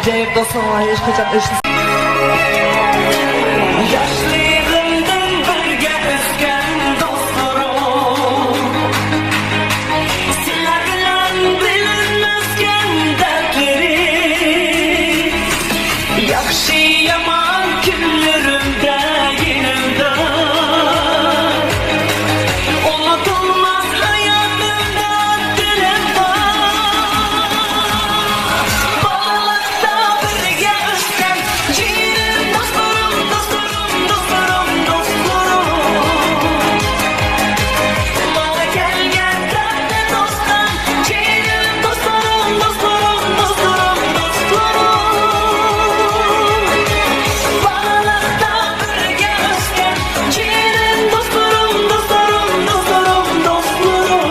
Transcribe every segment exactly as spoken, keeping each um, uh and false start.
ئەجەيىپ دوستۇڭلار ھېچقاچان ئۆچمىسۇن. ياشلىقىمدىن بىرگە ئۆسكەن دوستلىرىم، سىلەر بىلەن بىلىنمەسكەن دەردلىرىم، ياخشى يامان كۈنلىرىمدە يېنىمدا، ئۇنتۇلماس ھاياتىمدا دىلىمدا. بالىلىقتا بىرگە ئۆسكەن جېنىم دوستلىرىم، دوستلىرىم، دوستلىرىم، دوستلىرىم. ماڭا كەلگەن دەردنى توسقان جېنىم دوستلىرىم، دوستلىرىم، دوستلىرىم، دوستلىرىم. بالىلىقتا بىرگە ئۆسكەن جېنىم دوستلىرىم، دوستلىرىم، دوستلىرىم، دوستلىرىم.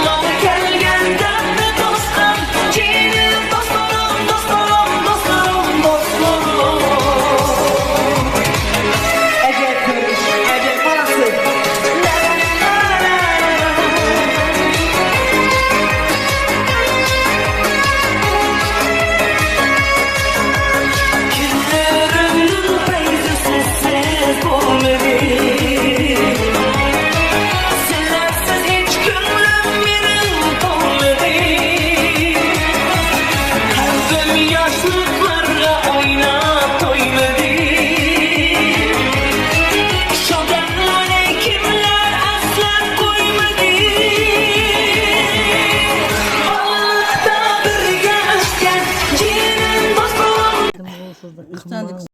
ماڭا كەلگەن دەردنى توسقان جېنىم دوستلىرىم، دوستلىرىم، دوستلىرىم، دوستلىرىم. ئەجەب كۆرۈش، ئەجەب ماناسى. كۈنلىرىمنىڭ پەيزى سىزسىز بولمىدى. سىلەرسىز ھېچ كۈنلىرىم مېنىڭ تولمىدى. قەلبىم ياشلىقلارغا ئويناپ تويمىدى. شۇ دەملەرنى كىملەر ئەسلەپ قويمىدى. بالىلىقتا بىرگە ئۆسكەن جېنىم دوستۇم.